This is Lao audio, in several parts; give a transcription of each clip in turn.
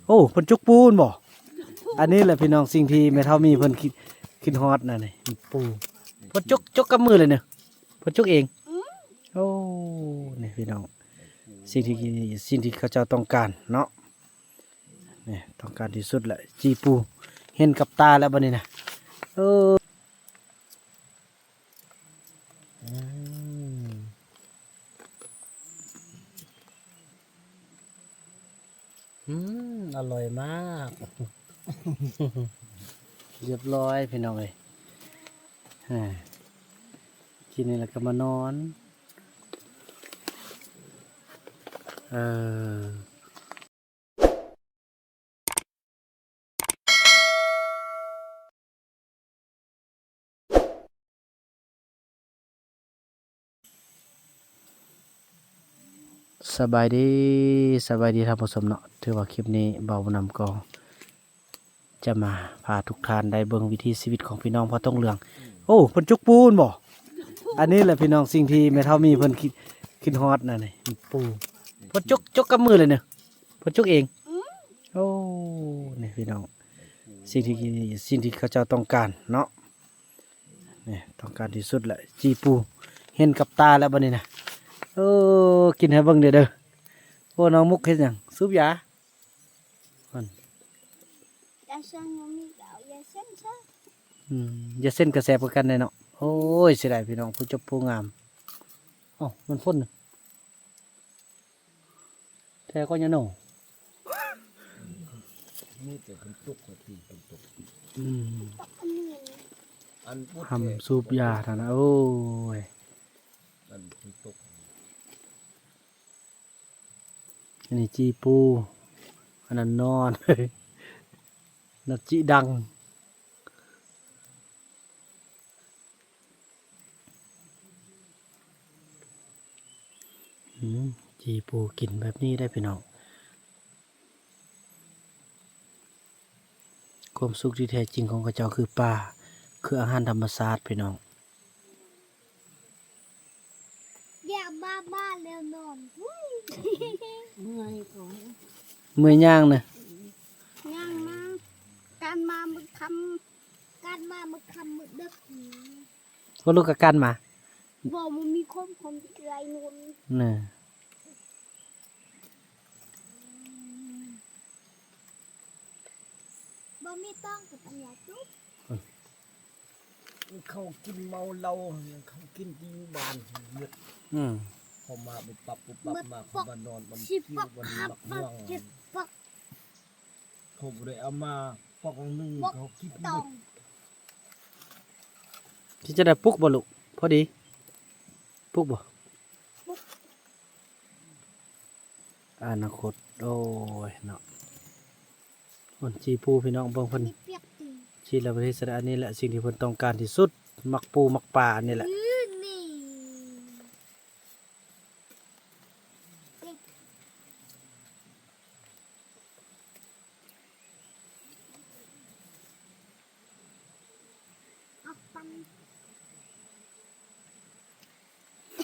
ໂອ້ ເພິ່ນຈົກປູນບໍ່? ອັນນີ້ແຫຼະພີ່ນ້ອງ ສິ່ງທີ່ແມ່ເຖົ້າມີເພິ່ນຄິດ ຄິດຮອດນະນີ້ ປູ. ເພິ່ນຈົກ ຈົກກັບມືເລີຍເນາະ ເພິ່ນຈົກເອງ. ໂອ້ ນີ້ພີ່ນ້ອງ ສິ່ງທີ່ ສິ່ງທີ່ເຂົາເຈົ້າຕ້ອງການເນາະ. ນີ້ຕ້ອງການທີ່ສຸດແຫຼະ ຈີ່ປູ ເຫັນກັບຕາແລ້ວບັດນີ້ນະ. ເອີ ອືມ ອືມ ອະລ່ອຍມາກ. ຮຽບຮ້ອຍພີ່ນ້ອງເອີຍ. ອາ ກິນນີ້ແລ້ວກໍມານອນ. ເອີ ສະບາຍດີ ສະບາຍດີທ່ານຜູ້ຊົມເນາະ. ຖືວ່າຄລິບນີ້ບ່າວບຸນນຳກໍຈະມາພາທຸກທ່ານໄດ້ເບິ່ງວິຖີຊີວິດຂອງພີ່ນ້ອງເຜົ່າຕົງເຫຼືອງ. ໂອ້ ເພິ່ນຈົກປູນບໍ່? ອັນນີ້ແຫຼະພີ່ນ້ອງ ສິ່ງທີ່ແມ່ເຖົ້າມີເພິ່ນຄິດ ຄິດຮອດນະນີ້ ປູ. ເພິ່ນຈົກ ຈົກກັບມືເລີຍເນາະ ເພິ່ນຈົກເອງ. ໂອ້ ນີ້ພີ່ນ້ອງ ສິ່ງທີ່ ສິ່ງທີ່ເຂົາເຈົ້າຕ້ອງການເນາະ. ນີ້ຕ້ອງການທີ່ສຸດແຫຼະ ຈີ່ປູ ເຫັນກັບຕາແລ້ວບັດນີ້ນະ. ເອີ ກິນໃຫ້ເບິ່ງແດ່ເດີ. ໂອ້ ນ້ອງມຸກເຮັດຫຍັງ? ສູບຢາ. ອືມ ຢາເສັ້ນກໍແຊບຄືກັນເດ້ເນາະ. ໂອ້ຍ ເສຍດາຍພີ່ນ້ອງ ຜູ້ຈົບຜູ້ງາມ. ເອົ້າ ມັນຝົນ ແທ້ກໍຍາໂນ ມີແຕ່ຝົນຕົກ ຝົນຕົກ. ອືມ ອັນ ຫ້ຳສູບຢາຫັ້ນນະ. ໂອ້ຍ ອັນ ຝົນຕົກ. ອັນນີ້ຈີ່ປູ ອັນນັ້ນນອນ ນັດຈິດັງ. ອືມ ຈີ່ປູກິນແບບນີ້ໄດ້ພີ່ນ້ອງ. ຄວາມສຸກທີ່ແທ້ຈິງຂອງເຂົາເຈົ້າຄືປາ ຄືອາຫານທຳມະຊາດພີ່ນ້ອງ. ຢາກບ້າໆແລ້ວນອນ. ເມື່ອຍກ່ອນ ເມື່ອຍຍ່າງນະ ຍ່າງມາ ການມາມື້ຄ່ຳ ການມາມື້ຄ່ຳມື້ດຶກ. ບໍ່ລຸກກະກັນມາ ບໍ່ ມັນມີຄວາມ ຄວາມທີ່ເອື້ອຍນຸ່ນນະ. ບໍ່ມີຕ້ອງກັບອັນຍາຈຸບ ເຂົາກິນເມົາເຫຼົ້າ ເຂົາກິນທີ່ຢູ່ບ້ານເບິດ. ອືມ ເຂົາມາປຸບປັບປຸບປັບມາ ເຂົາມານອນນຳ ຊິປັກ ມັກມ່ວງ ເຂົາບໍ່ໄດ້ເອົາມາປ່ອງໜຶ່ງ ເຂົາກິນເບິດ. ທີ່ຈະໄດ້ປຸກບໍ່ລູກ? ພໍດີ ປຸກບໍ່? ອະນາຄົດ ໂອ້ຍເນາະ. ຄົນຈີ່ປູພີ່ນ້ອງ ເບິ່ງເພິ່ນ ອັນນີ້ປຽກຕີນ ຊີ້ແລ້ວເພິ່ນເຮັດຊະໄດ໋. ອັນນີ້ແຫຼະສິ່ງທີ່ເພິ່ນຕ້ອງການທີ່ສຸດ ໝາກປູໝາກປາ ອັນນີ້ແຫຼະ.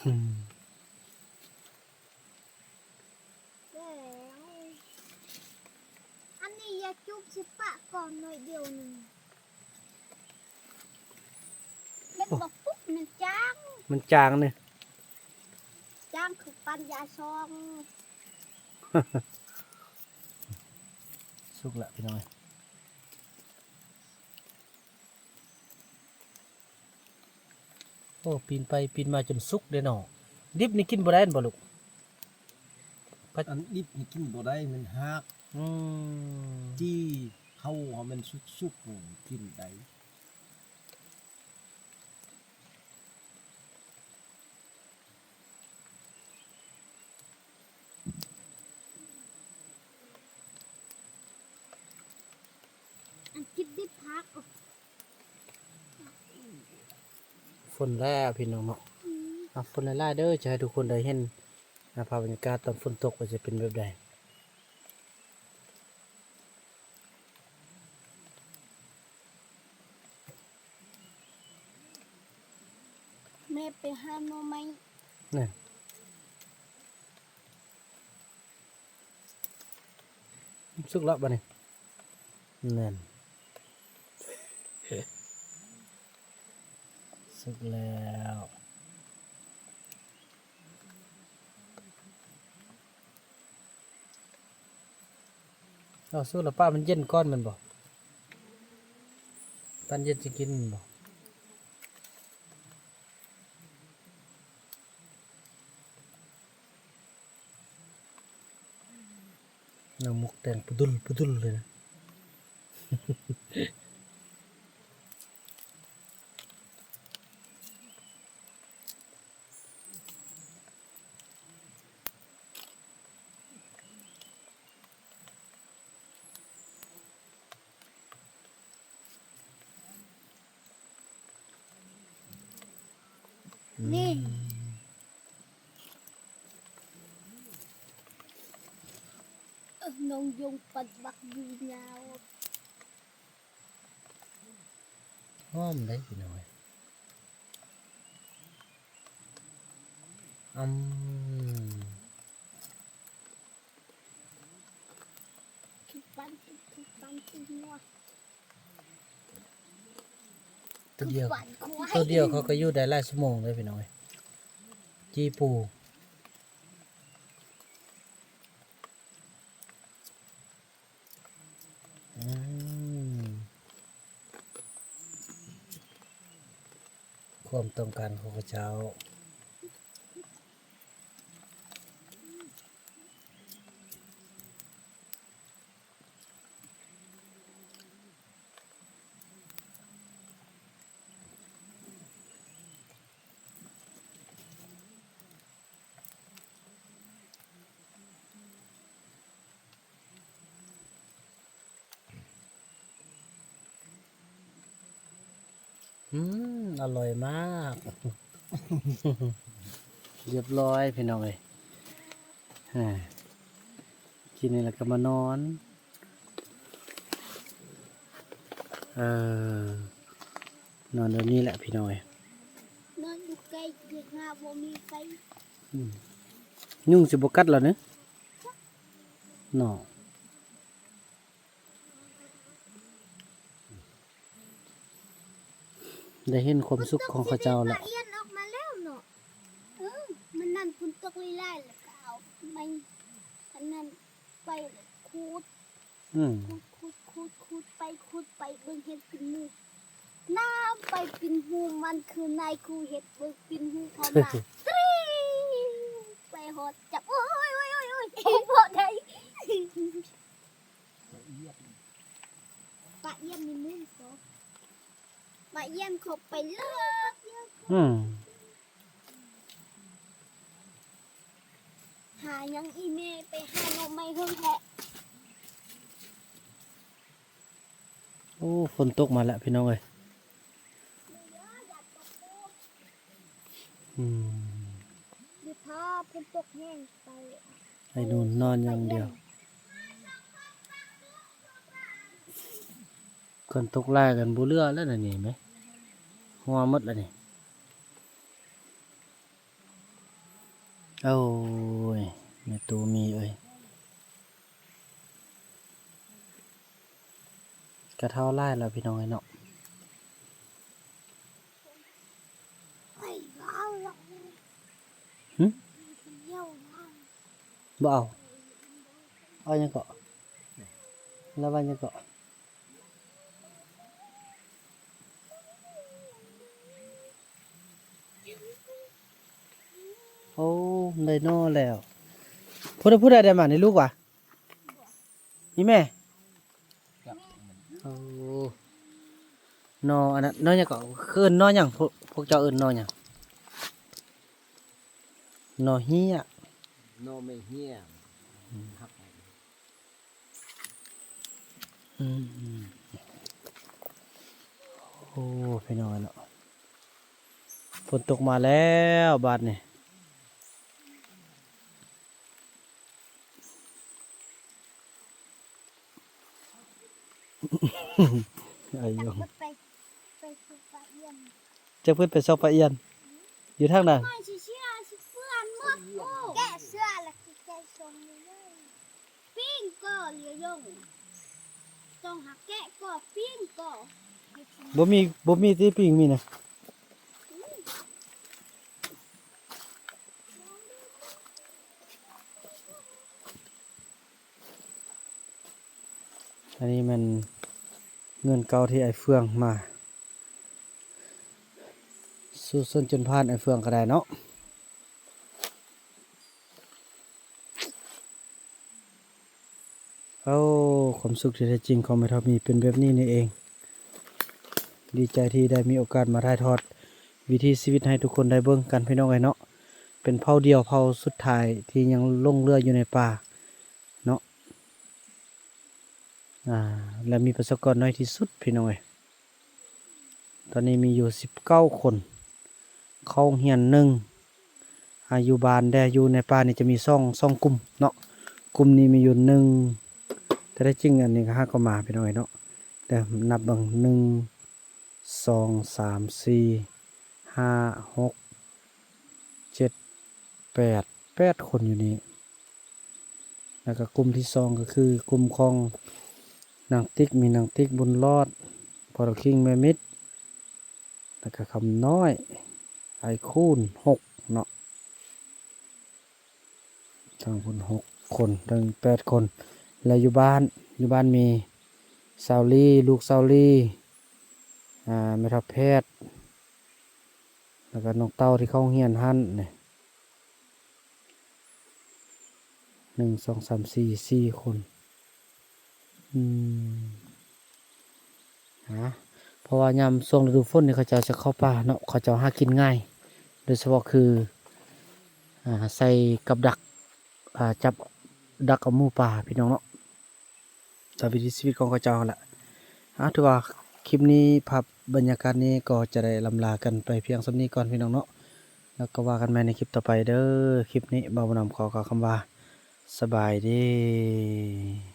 ອືມ ອັນນີ້ຢາຈູບຊິປະກ່ອນໜ້ອຍດຽວໜຶ່ງ. ເປັນບໍ່ປຸບ ມັນຈາງ ມັນຈາງນີ້ ຈາງຄືປັນຢາຊອງ. ສຸກລະພີ່ນ້ອງເອີຍ. ໂອ້ ປີນໄປປີນມາຈົນສຸກເດ້ເນາະ. ດິບນີ້ກິນບໍ່ໄດ້ແມ່ນບໍ່ລູກ? ອັນດິບນີ້ກິນບໍ່ໄດ້ ມັນຮາກ. ອືມ ຈີ່ເຂົ້າໃຫ້ມັນສຸກໆ ກິນໄດ້. ອັນກິນດິບພັກ ຝົນແລ້ວພີ່ນ້ອງເນາະ. ອືມ ອ່ະ ຝົນຫຼາຍໆເດີ ຈະໃຫ້ທຸກຄົນໄດ້ເຫັນ ອ່າ ພາບບັນຍາກາດຕອນຝົນຕົກວ່າຈະເປັນແບບໃດ. ແມ່ໄປຫາໜໍ່ໄມ້ ນີ້ ສຸກແລ້ວບາດນີ້ ແມ່ນ ສຸກແລ້ວ. ເອົາ ສຸກແລ້ວ ປ້າມັນເຢັນກ່ອນແມ່ນບໍ່? ປັ້ນເຢັນຊິກິນແມ່ນບໍ່? ນ້ຳໝົກແຕງປະດຸລປະດຸລເລີຍນະ. ນີ້ ອືມ ເອີ ນ້ອງຍົງປັດບັກຢູ່ຍາວ. ຫອມເດ້ພີ່ນ້ອງເອີຍ ອືມ ໂຕດຽວ ໂຕດຽວເຂົາກໍຢູ່ໄດ້ຫຼາຍຊົ່ວໂມງເດ້ພີ່ນ້ອງເອີຍ ຈີ່ປູ. ອືມ ຄວາມຕ້ອງການຂອງເຂົາເຈົ້າ. ອືມ ອະລ່ອຍມາກ ລຽບຮ້ອຍພີ່ນ້ອງເອີຍ ອາ ກິນນີ້ແລ້ວກໍມານອນ ເອີ ນອນແບບນີ້ແຫຼະພີ່ນ້ອງເອີຍ ນອນຢູ່ໃກ້ເຮືອນ ບໍ່ມີໄຟ ອືມ ຍຸງຊິບໍ່ກັດລະເນາະ ເນາະ ໄດ້ເຫັນຄວາມສຸກຂອງເຂົາເຈົ້າແລ້ວ ຝົນຕົກຊິໄດ້ປາອຽນອອກມາແລ້ວເນາະ ເອີ ມື້ນັ້ນຝົນຕົກຫຼາຍໆ ແລ້ວກໍເອົາໄມ້ອັນນັ້ນໄປຂູດ ອືມ ຂູດ ຂູດ ຂູດ ຂູດໄປ ຂູດໄປ ເບິ່ງເຫັດເປັນໝູ່ ນຳໄປເປັນໝູ່ ມັນຄືນາຍຄູເຫັດ ເບິ່ງເປັນໝູ່ເຂົ້າມາ ຕຣີ ໄປຮອດຈັບ ໂອ້ຍ ໂອ້ຍ ໂອ້ຍ ໂອ້ຍ ບໍ່ໄດ້ ປາອຽນນີ້ມື້ນີ້ກໍ ປາອຽນເຂົ້າໄປເລີຍ ອືມ ຫາຫຍັງອີ່ແມ່ ໄປຫາໜໍ່ໄມ້ເຫິງແທ້. ໂອ້ ຝົນຕົກມາແລ້ວພີ່ນ້ອງເອີຍ ອືມ ຢ່າພາຝົນຕົກແຮງໄປ ໄອ້ໜູນນອນຢ່າງດຽວ ຄັນຕົກຫຼາຍກັນບໍ່ເຫຼືອແລ້ວນະນີ້ແມະ ຮົ່ວໝົດແລ້ວນີ້. ໂອ້ຍ ແມ່ຕູ້ມີເອີຍ ກະເທົາຫຼາຍແລ້ວພີ່ນ້ອງເອີຍເນາະ ຫຶ ບໍ່ເອົາ ເອົາຫຍັງເກາະ ລະວ່າຫຍັງເກາະ. ໂອ້ ໄດ້ໜໍ່ແລ້ວ ຜູ້ໃດ ຜູ້ໃດໄດ້ມານີ້ ລູກຫວາ ອີ່ແມ່? ໂອ້ ໜໍ່ອັນນັ້ນ ໜໍ່ຫຍັງເກາະ ເອີ້ນໜໍ່ຫຍັງ ພວກ ພວກເຈົ້າເອີ້ນໜໍ່ຫຍັງ? ໜໍ່ເຮຍ ໜໍ່ໄມ້ເຮຍ ອືມ ອືມ ໂອ້ ພີ່ນ້ອງເນາະ ຝົນຕົກມາແລ້ວບາດນີ້ ໄອ້ຢອງ ໄປ ໄປເບິ່ງປາອຽນ ຈັກເພິ່ນໄປຊອກປາອຽນ ຢູ່ທາງໃດ? ໜ້ອຍຊິເຊື່ອ ຊິເປື້ອນໝົດ ໂອ້ ແກະເສື້ອລະຄືແກະຊົງນີ້ເລີຍ ປີ້ງກໍເຫຼືອຢອງ ຕ້ອງຫາແກະກໍປີ້ງກໍ ບໍ່ມີ ບໍ່ມີຕິປີ້ງ ມີນະ. ອັນນີ້ແມ່ນເຮືອນເກົ່າທີ່ອ້າຍເຟືອງມາສູ່ຊົນຈົນຜ່ານ ອ້າຍເຟືອງກໍໄດ້ເນາະ. ໂອ້ ຄວາມສຸກທີ່ແທ້ຈິງຂອງແມ່ເຖົ້າມີເປັນແບບນີ້ນີ້ເອງ. ດີໃຈທີ່ໄດ້ມີໂອກາດມາຖ່າຍທອດວິຖີຊີວິດໃຫ້ທຸກຄົນໄດ້ເບິ່ງກັນ ພີ່ນ້ອງເອີຍເນາະ. ເປັນເຜົ່າດຽວເຜົ່າສຸດທ້າຍທີ່ຍັງຫຼົງເຫຼືອຢູ່ໃນປ່າເນາະ ອາ ແລະ ມີປະຊາກອນໜ້ອຍທີ່ສຸດ ພີ່ນ້ອງເອີຍ. ຕອນນີ້ມີຢູ່ສິບເກົ້າຄົນ, ເຂົ້າໂຮງຮຽນໜຶ່ງ, ອາ ຢູ່ບ້ານແດ່ ຢູ່ໃນປ່ານີ້ຈະມີສອງ ສອງກຸ່ມເນາະ. ກຸ່ມນີ້ມີຢູ່ໜຶ່ງ ແທ້ຈິງອັນນີ້ຫາກໍມາ ພີ່ນ້ອງເອີຍເນາະ. ແຕ່ນັບເບິ່ງ ໜຶ່ງ ສອງ ສາມ ສີ່ ຫ້າ ຫົກ ເຈັດ ແປດ ແປດຄົນຢູ່ນີ້. ແລ້ວກໍກຸ່ມທີສອງກໍຄືກຸ່ມຂອງນາງຕິກ, ມີນາງຕິກ ບຸນລອດ, ພໍ່ດອກຄິງ, ແມ່ມິດ ແລ້ວກໍຄຳນ້ອຍ, ອ້າຍຄູນ ຫົກເນາະ, ທັງພຸ້ນຫົກຄົນ ທັງແປດຄົນ. ແລ້ວຢູ່ບ້ານ, ຢູ່ບ້ານມີສາວລີ, ລູກສາວລີ, ອາ ແມ່ເຖົ້າແພດ ແລ້ວກໍນ້ອງເຕົ້າທີ່ເຂົ້າໂຮງຮຽນຫັ້ນນີ້ ໜຶ່ງ ສອງ ສາມ ສີ່ ສີ່ຄົນ. ອືມ ຫາ ເພາະວ່າຍາມຊ່ວງລະດູຝົນນີ້ ເຂົາເຈົ້າຈະເຂົ້າປ່າເນາະ, ເຂົາເຈົ້າຫາກິນງ່າຍ ໂດຍສະເພາະຄື ອາ ໃສ່ກັບດັກ ອາ ຈັບດັກເອົາໝູປ່າ ພີ່ນ້ອງເນາະ. ຕາມວິຖີຊີວິດຂອງເຂົາເຈົ້າຫັ້ນລະ. ອາ ຖືວ່າຄລິບນີ້ ພາບບັນຍາກາດນີ້ກໍຈະໄດ້ລ່ຳລາກັນໄປພຽງສ່ຳນີ້ກ່ອນ ພີ່ນ້ອງເນາະ, ແລ້ວກໍວ່າກັນໃໝ່ໃນຄລິບຕໍ່ໄປເດີ. ຄລິບນີ້ບ່າວບຸນນຳຂໍກ່າວຄຳວ່າ ສະບາຍດີ.